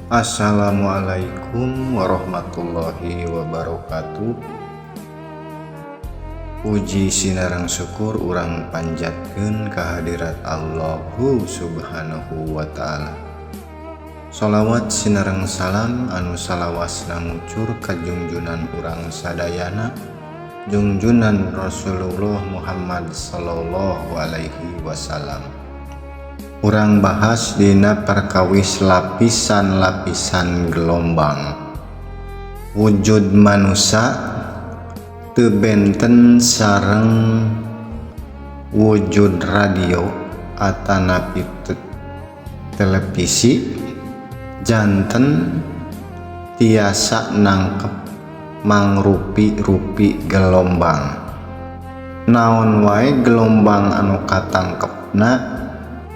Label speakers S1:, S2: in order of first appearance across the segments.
S1: Assalamualaikum warahmatullahi wabarakatuh. Puji sinareng syukur urang panjatkeun kehadirat Allahu Subhanahu wa Ta'ala. Sholawat sinareng salam anu salawasna ngucur ka junjunan urang sadayana, junjunan Rasulullah Muhammad sallallahu alaihi wasallam. Urang bahas dina perkawis lapisan-lapisan gelombang. Wujud manusia teu benten sareng wujud radio atanapi televisi, janten tiasa nangkep mangrupi-rupi gelombang. Naon wae gelombang anu katangkepna,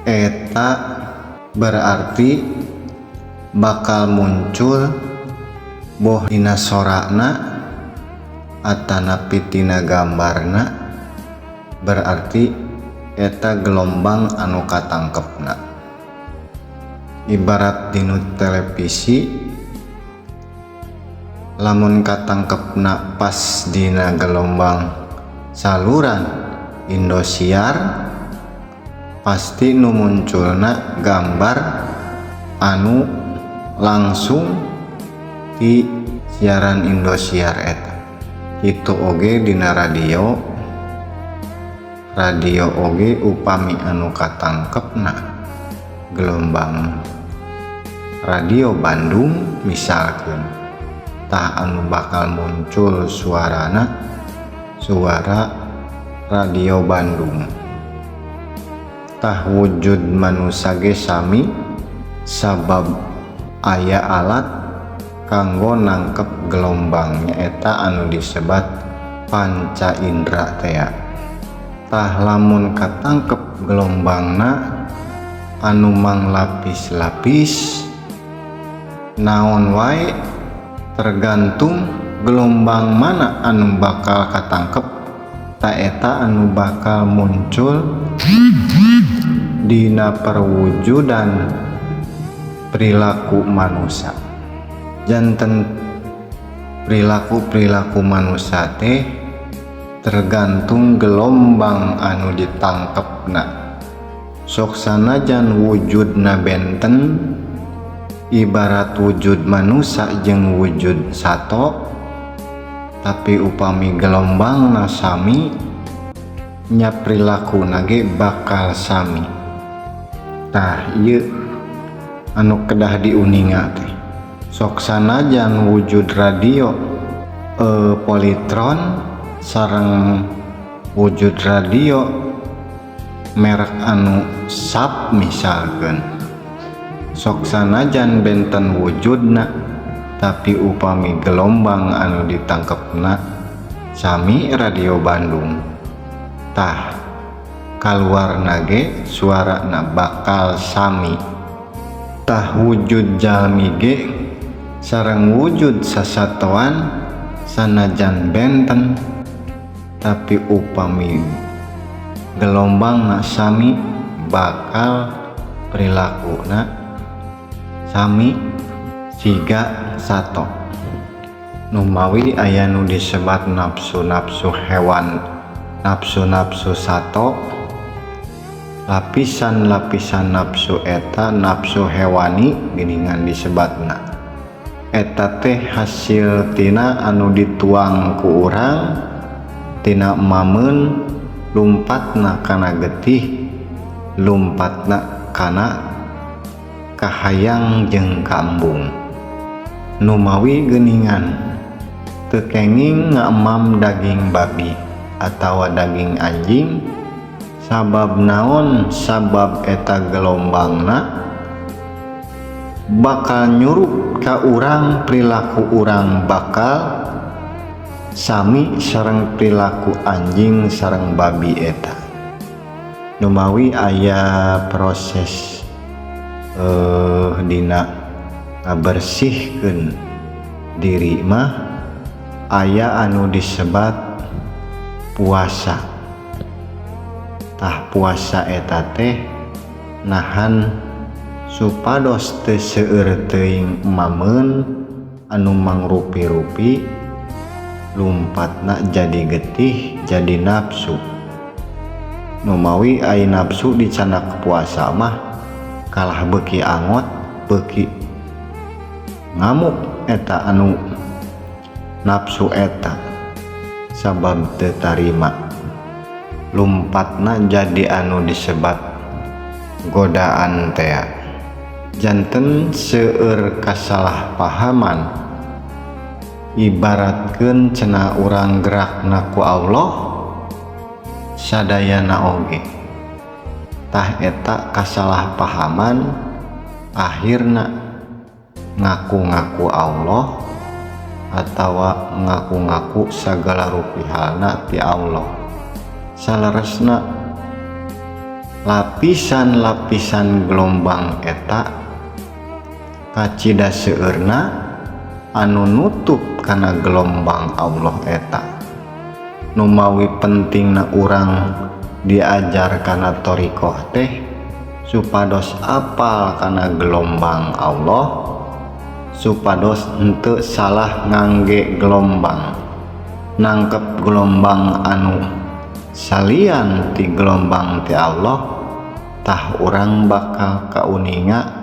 S1: eta berarti bakal muncul, boh dina sorana atanapi tina gambarna, berarti eta gelombang anu katangkepna. Ibarat dinu televisi, lamun katangkepna pas dina gelombang saluran Indosiar, pasti nu munculna gambar anu langsung di siaran Indosiar eta. Itu oge dina radio. Radio oge upami anu katangkepna gelombang Radio Bandung misalkan, tah anu bakal muncul suarana suara Radio Bandung. Tah, wujud manusia ge sami, sabab aya alat kanggo nangkep gelombang, nyaeta anu disebat panca indra tea. Tah, lamun katangkep gelombangna anu manglapis-lapis, naon wae tergantung gelombang mana anu bakal katangkep, tah eta anu bakal muncul dina perwujudan perilaku manusia. Janten perilaku-perilaku manusia teh tergantung gelombang anu ditangkepna. Sok sanajan wujudna benten, ibarat wujud manusia jeung wujud sato, tapi upami gelombangna sami nya perilakuna ge bakal sami. Tah, ieu anu kedah diuninga teh. Sok sanajan wujud radio Polytron sareng wujud radio merek anu Sap misalkan, sok sanajan benten wujudna, tapi upami gelombang anu ditangkepna sami Radio Bandung, tah kaluarna ge suarana bakal sami. Tah, wujud jalmi ge sareng wujud sasatoan sanajan benten, tapi upami gelombangna sami bakal perilakuna sami siga sato. Numawi aya nu disebat nafsu-nafsu hewan, nafsu-nafsu sato, lapisan-lapisan nafsu eta nafsu hewani geuningan disebatna. Eta teh hasil tina anu dituang ku urang tina mameun, lumpatna kana getih, lumpatna kana kahayang jeung kambung. Numawi geuningan teu kenging ngaemam daging babi atawa daging anjing, sabab naon? Sabab eta gelombangna bakal nyurup ka urang, perilaku urang bakal sami sareng perilaku anjing sareng babi eta. Numawi aya proses dina ngabersihkeun diri mah aya anu disebat puasa. Tah, puasa eta teh nahan Supados teu seueur teuing emameun anu mangrupi-rupi lumpatna jadi getih jadi nafsu. Numawi ai nafsu dicanak puasa mah kalah beuki angot beuki ngamuk eta anu nafsu eta sabab teu tarima lumpatna jadi anu disebat godaan tea. Janten seueur kasalahpahaman ibaratkeun cenah urang gerakna ku Allah sadayana oge tah eta kasalahpahaman akhirna ngaku-ngaku Allah atawa ngaku-ngaku sagala rupi halna ti Allah. Saleresna lapisan-lapisan gelombang eta kacida seueurna anu nutup kana gelombang Allah eta. Numawi pentingna urang diajar kana thariqah teh supados apal kana gelombang Allah, supados henteu salah ngangge gelombang, nangkep gelombang anu salian ti gelombang ti Allah, tah urang bakal kauninga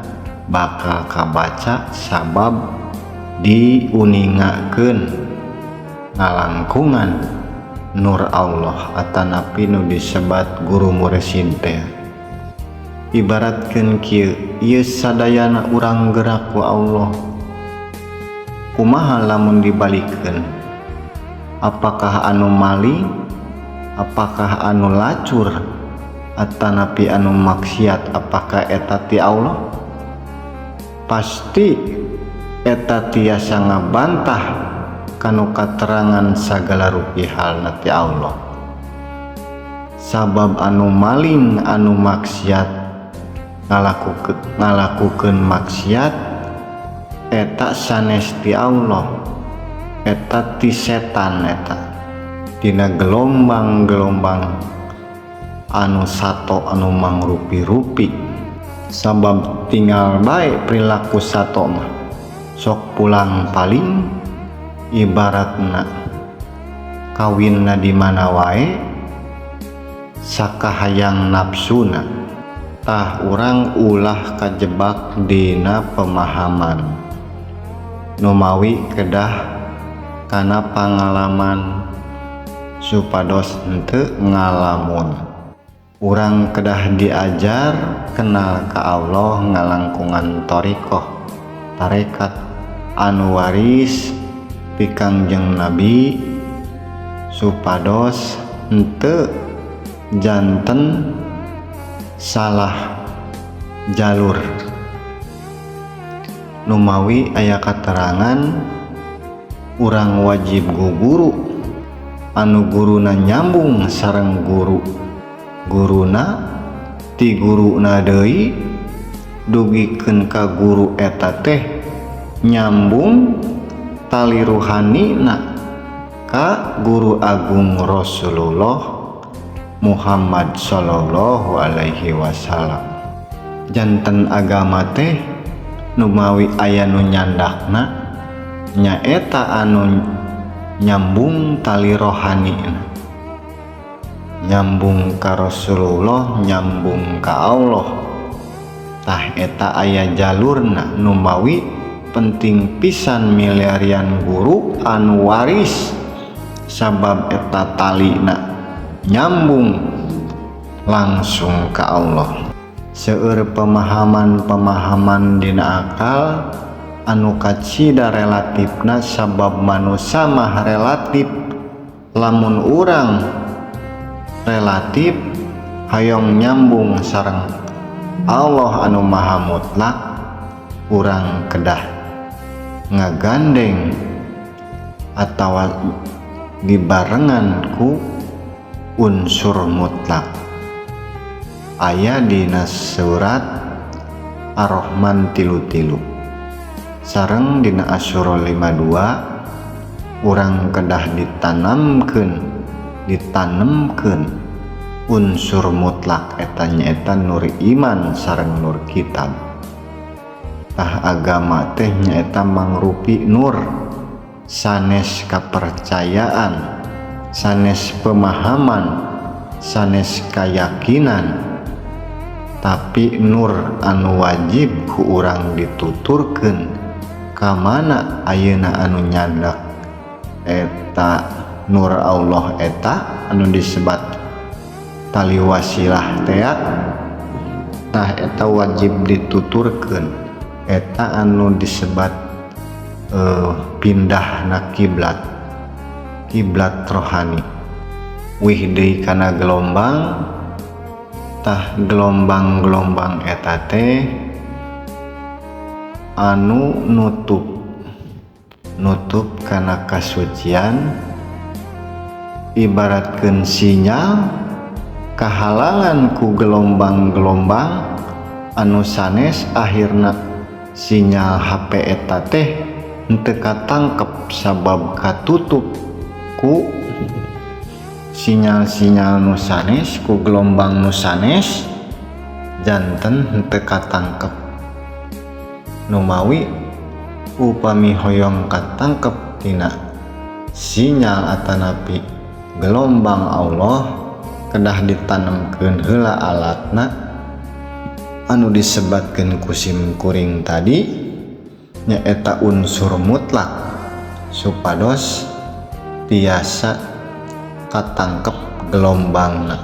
S1: bakal kabaca sabab diuningakeun ngalangkungan nur Allah atanapi nu disebat guru mursyid teh. Ibaratkeun kieu, ieu sadayana urang gerak ku Allah. Kumaha lamun dibalikeun? Apakah anu maling, apakah anu lacur, atanapi anu maksiat, apakah eta ti Allah? Pasti eta tiasa ngabantah kanu katerangan sagala rupi halna ti Allah. Sabab anu maling anu maksiat ngalakukeun maksiat eta sanes ti Allah, eta ti setan eta. Dina gelombang-gelombang anu sato anu mangrupi-rupi, sabab tinggal bae perilaku sato mah sok pulang paling, ibaratna kawinna di mana wae sakahayang nafsuna. Tah urang ulah kajebak dina pemahaman numawi kedah kana pangalaman supados henteu ngalamun. Urang kedah diajar kenal ka Allah ngalangkungan thariqah tarekat anu waris ti Kangjeng Nabi supados henteu janten salah jalur. Numawi aya katerangan urang wajib guguru anu guruna nyambung sareng guru guruna ti guruna deui dugikeun ka guru eta teh nyambung tali ruhanina ka guru agung Rasulullah Muhammad sallallahu alaihi wasallam. Janten agama teh numawi aya nu nyandakna nyaeta anu nyambung tali rohanina, nyambung ka Rasulullah, nyambung ka Allah. Tah eta aya jalurna numawi penting pisan miliarian guru anu waris sabab eta talina nyambung langsung ka Allah. Seueur pemahaman-pemahaman dina akal anu kacida relatifna sabab manusia mah relatif. Lamun urang relatif hayong nyambung sareng Allah anu maha mutlak, urang kedah ngagandeng atawa dibarengan ku unsur mutlak. Aya dina surat Ar-Rahman 33 sareng dina Asyura 52 urang kedah ditanemkeun unsur mutlak eta nyaeta nur iman sareng nur kitab. Tah agama teh nyaeta mangrupi nur sanes kapercayaan, sanes pemahaman, sanes kayakinan, tapi nur anu wajib ku urang dituturkeun ka mana ayeuna anu nyandak eta nur Allah eta anu disebat tali wasilah tea. Tah eta wajib dituturkeun, eta anu disebat pindahna kiblat, kiblat rohani. Wih deui kana gelombang. Tah gelombang-gelombang eta teh anu nutup kana kasucian, ibaratkeun sinyal kahalangan ku gelombang-gelombang anu sanes, akhirna sinyal HP eta teh henteu katangkep sabab katutup ku sinyal-sinyal nu sanes, ku gelombang nu sanes, janten henteu katangkep. Numawi upami hoyong katangkep tina sinyal atanapi gelombang Allah, kedah ditanemkeun heula alatna anu disebatkeun ku sim kuring tadi, nyaeta unsur mutlak, supados tiasa katangkep gelombangna,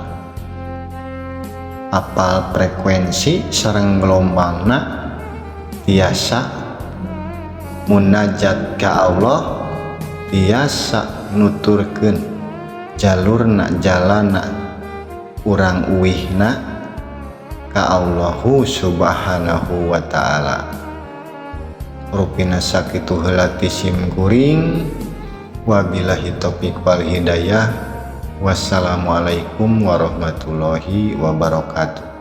S1: apal frekuensi sareng gelombangna, tiasa munajat ka Allah, tiasa nuturkeun jalurna, jalana urang uwihna ka Allahu Subhanahu wa Ta'ala. Rupina sakitu heula ti sim kuring. Wabillahi taufik wal hidayah. Wassalamualaikum warahmatullahi wabarakatuh.